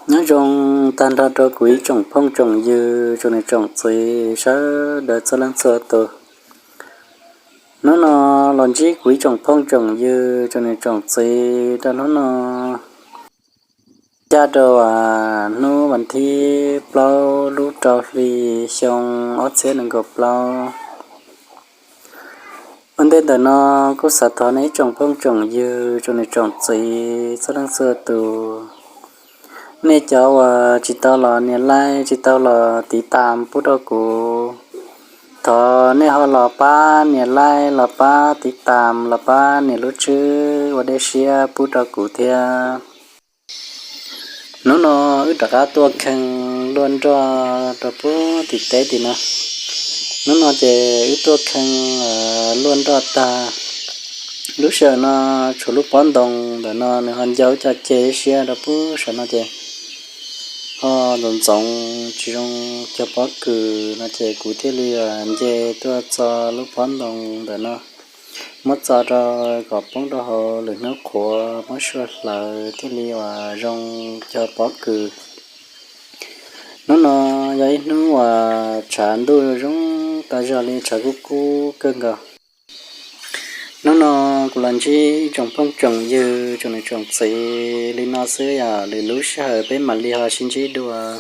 Nyob zoo tag nrho rau kuv ib tsoom phooj tsoom ywg tsoom niam tsoom txiv sawv daws txhua leej txhua tus. Hnub no los ntsib kuv ib tsoom phooj tsoom ywg tsoom niam tsoom txiv rau hnub no, ncaj rau hnub vas thib plaub lub rau hli xyoo ob txhiab nees nkaum plaub. Ua ntej ntawm no kuj xav thov nej ib tsoom phooj tsoom ywg tsoom niam tsoom txiv txhua leej txhua tus, nej cov uas tsis tau los nias like tsis tau los tiv tam pub rau kuv, thov nej ho los pab nias like los pab tiv tam los pab nias lub tswb ua dej siab pub rau kuv thiab. Hnub no wb rov qab tuaj kheej luaj nroj rau puag tim teb tim no. Hnub no ces wb tuaj kheej luaj nroj tag, lub sij hawm no tshuav lub pob ntoo ntawm no nws ho ncaus coj ceg siab rau puag saum no ces ho ntxoov ntxoov tsis zoo cog pob kws no ces kuv thiaj li nce tuaj txo lub pob ntoo ntawm no, muab txo rau kom poob rau hauv lwm hnub qhuav muab sua hlawv thiaj li uas zoo cog pob kws. Hnub no yog ib hnub uas tshav ntuj zoo tas zog li, tshav kub kub kawg nkaus. Hnub no kuv los ntsib tsoom phooj tsoom ywg tsoom niam tsoom txiv li no xwb, yog lwm lub sij hawm peb mam li ho sib ntsib dua.